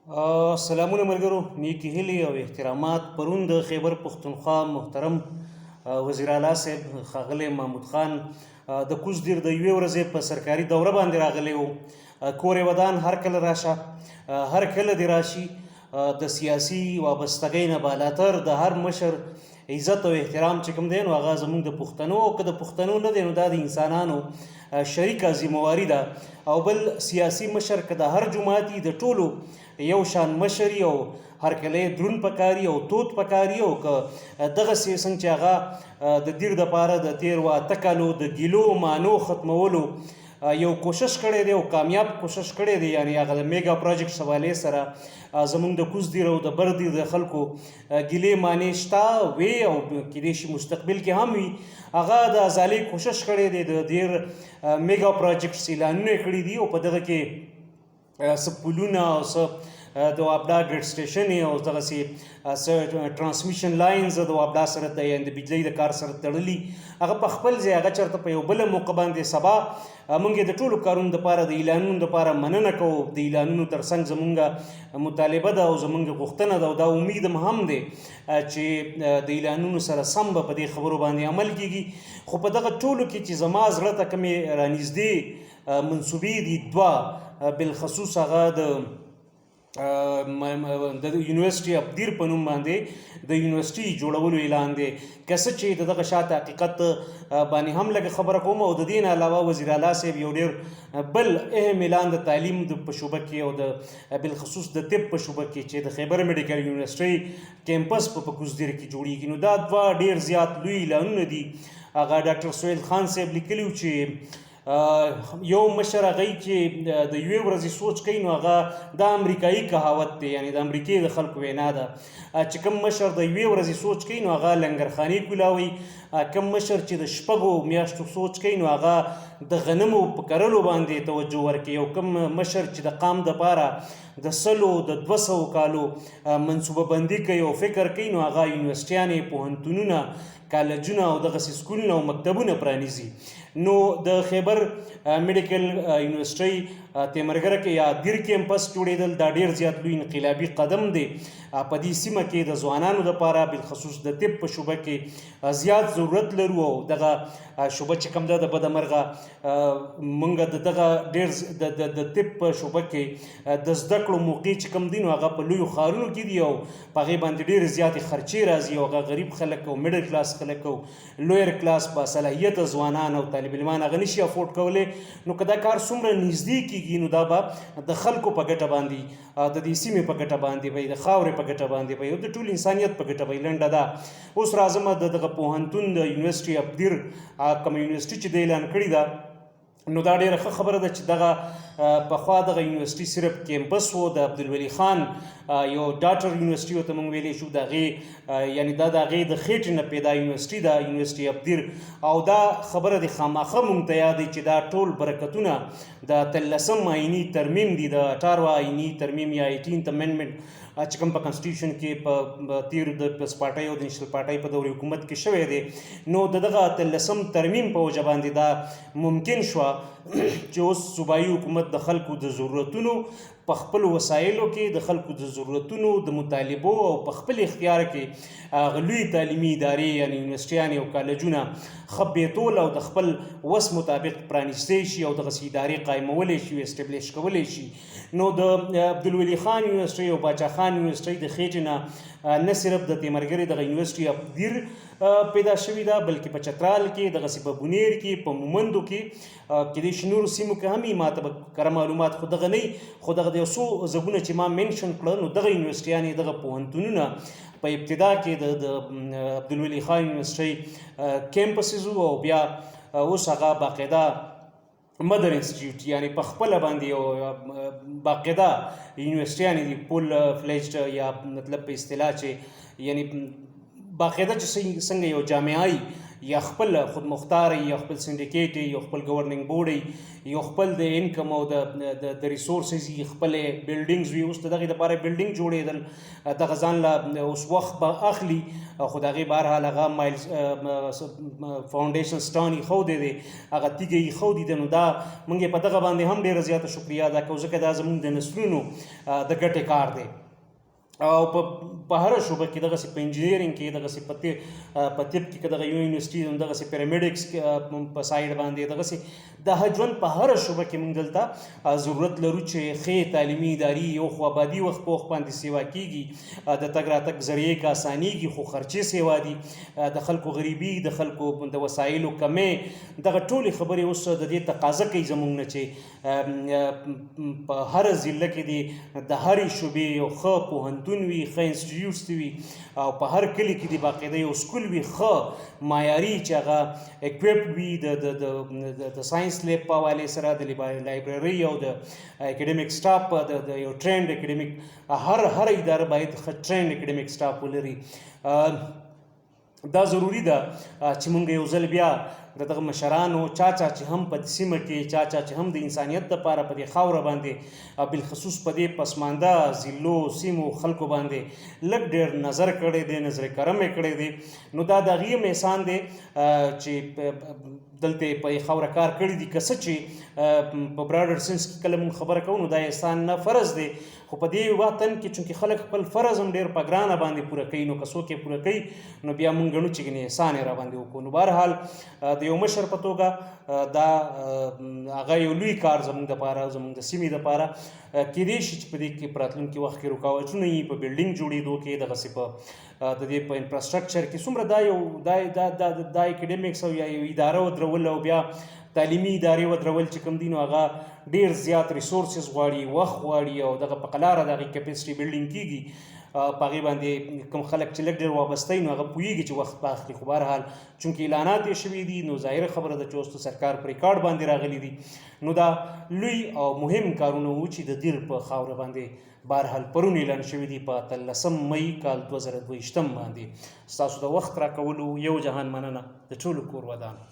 سلامونه ملګرو، نیکی هیلې او احترامات. پرون د خیبر پښتونخوا محترم وزیر اعلی صاحب ښاغلی محمود خان د کوز دیر د یوې ورځې په سرکاري دوره باندې راغلی و. کور یې ودان، هر کله راشه، هر کله دې راشي. د سیاسي وابستګۍ نه بالاتر د هر مشر عزت او احترام چې کوم دی نو هغه زموږ د پښتنو، او که د پښتنو نه دی نو دا د انسانانو شریکه ذمهواري ده. او بل سیاسي مشر که د هر جماعت د ټولو یو شان مشري او هرکلی درون پکاري او تود پکاري. او که دغسې څنګه چې هغه د دیر دپاره د تېرو 8 کالو د ګیلو مانو ختمولو یو کوشش کړی دی او کامیاب کوشش کړی دی، یعنی هغه د میګا پروجیکټ حوالې سره زمونږ د کوز دیر او د بر دیر د خلکو ګیلې معنی شته وي او کېدای شي مستقبل کې هم وي، هغه د ازالې کوشش کړی دی. د دیر میګا پروجیکټ اعلانونه کړي دي او په دغه کې څه پلونه او څه د وابډا ګریډ سټیشن او دغسې څه ټرانسمیشن لاینز د وابډا سره د یعنی د بجلی د کار سره تړلي، هغه په خپل ځای، هغه چرته په یو بل موقع باندې سبا. موږ د ټولو کارونو دپاره، د اعلانونو دپاره مننه کوو. د اعلانونو ترڅنګ زمونږ مطالبه ده او زمونږ غوښتنه ده او دا امید هم دی چې د اعلانونو سره سم به په دې خبرو باندې عمل کیږي. خو په دغه ټولو کې چې زما زړه ته کومې رانږدې منصوبې دي دوه، بالخصوص هغه د یونیورسټي اف دیر په نوم باندې د یونیورسټي جوړولو اعلان دی، که څه چې د دغه شاته حقیقت باندې هم لږه خبره کوم. او د دې نه علاوه وزیر اعلی صاحب یو ډیر بل اهم اعلان د تعلیم د په شعبه کې او د بالخصوص د طب په شعبه کې چې د خیبر میډیکل یونیورسټي کیمپس په کوزدیر کې جوړیږي، نو دا دوه ډیر زیات لوی اعلانونه دي. هغه ډاکټر سهیل خان صاحب لیکلی چې یو مشر هغه چې د یوې ورځې سوچ کوي، نو هغه د امریکایي کهاوت دی، یعنی د امریکې د خلکو وینا ده چې کوم مشر د یوې ورځې سوچ کوي نو هغه لنګرخانې کولاوي، کوم مشر چې د 6 میاشتو سوچ کوي نو هغه د غنمو په کرلو باندې توجه ورکوي، او کوم مشر چې د قام د پاره د 100، د 200 کالو منصوبه بندي کوي او فکر کوي نو هغه یونیورسټیانې، پوهنتونونه، کالجونه او دغسې سکولونه او مکتبونه پرانیزي. نو د خیبر میډیکل یونیورسټۍ تیمرګره کې یا دیر کیمپس جوړېدل دا ډیر زیات لوی انقلابي قدم دی. په دې سیمه کې د ځوانانو لپاره بالخصوص د طب په شعبه کې زیات ضرورت لرو، او دغه شعبه چې کوم ده، د بده مرغه مونږ د دغه ډیر د طب په شعبه کې د زده کړو موقع چې کوم دي نو هغه په لویو ښارونو کې دي او په هغې باندې ډېرې زیاتې خرچې راځي، او هغه غریب خلک او میډل کلاس خلک او لویر کلاس با صلاحیت ځوانان او طالب علمان هغه نشي افورډ کولی. نو که دا کار څومره نږدې کیږي نو دا به د خلکو په ګټه باندې، د دې سیمې په ګټه باندې وي، د خاورې په ګټه باندې وي او د ټول انسانیت په ګټه وي. لنډه دا اوس راځم د دغه پوهنتون، د یونیورسټي اف دیر کوم یونیورسټي چې د اعلان کړی ده، نو دا ډیره ښه خبره ده چې دغه پخوا دغه یونیورسټي صرف کیمپس وو، د عبدالولي خان یو ډاټر یونیورسټي ورته مونږ ویلی شو. د هغې یعنی دا د هغې د خېټې نه پیدا یونیورسټي ده، یونیورسټي اف دیر. او دا خبره د خامخا مونږ ته یاد چې دا ټول برکتونه د 18 آئیني ترمیم دي، د 18 آئیني ترمیم یا 18 امندمنټ چې کوم په کانسټیټیوشن کې په تیر د پیپلز پارټۍ او د نېشنل پارټۍ په دور حکومت کې شوی دی. نو د دغه 18 ترمیم په وجه باندې دا ممکن شوه چې اوس صوبایي حکومت د خلکو د ضرورتونو په خپل وسایلو کې، د خلکو د ضرورتونو، د مطالبو او په خپل اختیار کې هغه لوی تعلیمي ادارې یعنی یونیورسټیانې او کالجونه ښه بیتول او د خپل وس مطابق پرانیستی شي او دغسې ادارې قایمولی شي او اسټبلش کولی شي. نو د عبدالولي خان یونیورسټۍ او باچا خان یونیورسټۍ د خېټې نه نه صرف د تیمرګرې دغه یونیورسټي اف دیر پیدا شوې ده، بلکې په چترال کې، دغسې په بونیر کې، په مومندو کې، کېدای شي نورو سیمو کې هم وي، ما ته به کره معلومات خو دغه نه، خو دغه د یو څو ځایونه چې ما منشن کړه نو دغه یونیورسټیانې، دغه پوهنتونونه په ابتدا کې د عبدالولي خان یونیورسټۍ کیمپسز او بیا اوس هغه باقاعده مدر انسټیټیوټ، یعنی په خپل باندې یو باقاعده یونیورسټیانې دي، فول فلیجډ یا مطلب په اصطلاح چې یعنی باقاعده چې څنګه یو جامعه یا خپل خودمختار یا خپل سنډیکیټ یا خپل گورننګ بورډ یو خپل د انکم او د ریسورسز خپل بلډینګز وي. اوس دغه لپاره بلډینګ جوړېدل دغه ځان له اوس وخت به اخلي، خو د هغې بهرحال هغه مایل فاونډیشن سټون یې ښودی دی، هغه تیږه یې ښودې ده. نو دا موږ یې په دغه باندې هم ډېره زیاته شکریه ادا کوو، ځکه دا زموږ د نسلونو د ګټې کار دی. او په هره شعبه کې، دغسې په انجینیرینګ کې، دغسې په طب کې که دغه یو یونیورسټي، دغسې پیرامیډکس په سایډ باندې، دغسې د ژوند په هره شعبه کې موږ دلته ضرورت لرو چې ښې تعلیمي ادارې. یو خو آبادي وخت په وخت باندې سیوا کیږي، د تګ راتګ ذریعې که اسانیږي، خو خرچې سیوا دي، د خلکو غریبي، د خلکو د وسایلو کمی، دغه ټولې خبرې اوس د دې تقاضا کوي زموږ نه چې په هره ضلع کې دې د هرې شعبې یو ښه پوهنتون وي، ښه انسټیټیوټس دې وي، او په هر کلي کې دې باقاعده یو سکول وي ښه معیاري چې هغه اکویپ وي د ساينس لیب په حوالې سره، د لایبرري او د اکیډمیک سټاف، د یو ټرینډ اکیډمیک، هر اداره باید ښه ټرینډ اکیډمیک سټاف ولري. دا ضروري ده چې مونږ یو ځل بیا د دغه مشرانو، چا چا چې هم په سیمه کې، چا چا چې هم د انسانیت لپاره په دې خاوره باندې، بالخصوص په دې پسمانده ضلعو سیمو خلکو باندې لږ ډېر نظر کړی دی، نظر کرم یې کړی دی، نو دا د هغې هم احسان دی چې دلته یې په خاوره کار کړی دی. که څه چې په براډر سنس کې کله مونږ خبره کوو نو دا احسان نه فرض دی، خو په دې وطن کې چونکې خلک خپل فرض هم ډېر په ګرانه باندې پوره کوي، نو که څوک یې پوره کوي نو بیا مونږ ګڼو چې ګنې احسان یې را باندې وکړو. نو بهرحال د یو مشر په توګه دا هغه یو لوی کار زمونږ دپاره، زمونږ د سیمې دپاره کېدای شي چې په دې کې په راتلونکي وخت کې رکاوټونه وي په بلډینګ جوړېدو کې، دغسې په د دې په انفراسټرکچر کې څومره دا یو دا دا دا دا اکیډمیکس او یا یو اداره ودرول او بیا تعلیمي ادارې ودرول چې کوم دي، نو هغه ډېر زیات ریسورسز غواړي، وخت غواړي، او دغه په قلاره د هغې کپاسټي بلډینګ کېږي. په هغې باندې کوم خلک چې لږ ډېر وابسته وي نو هغه پوهېږي چې وخت به اخلي، خو بهرحال چونکې اعلانات یې شوي دي نو ظاهره خبره ده چې اوس د سرکار په ریکارډ باندې راغلي دي. نو دا لوی او مهم کارونه وو چې د دیر په خاوره باندې بهرحال پرون اعلان شوي دي په 18 مئی کال 2022 باندې. ستاسو د وخت راکولو یو جهان مننه، د ټولو کور ودان.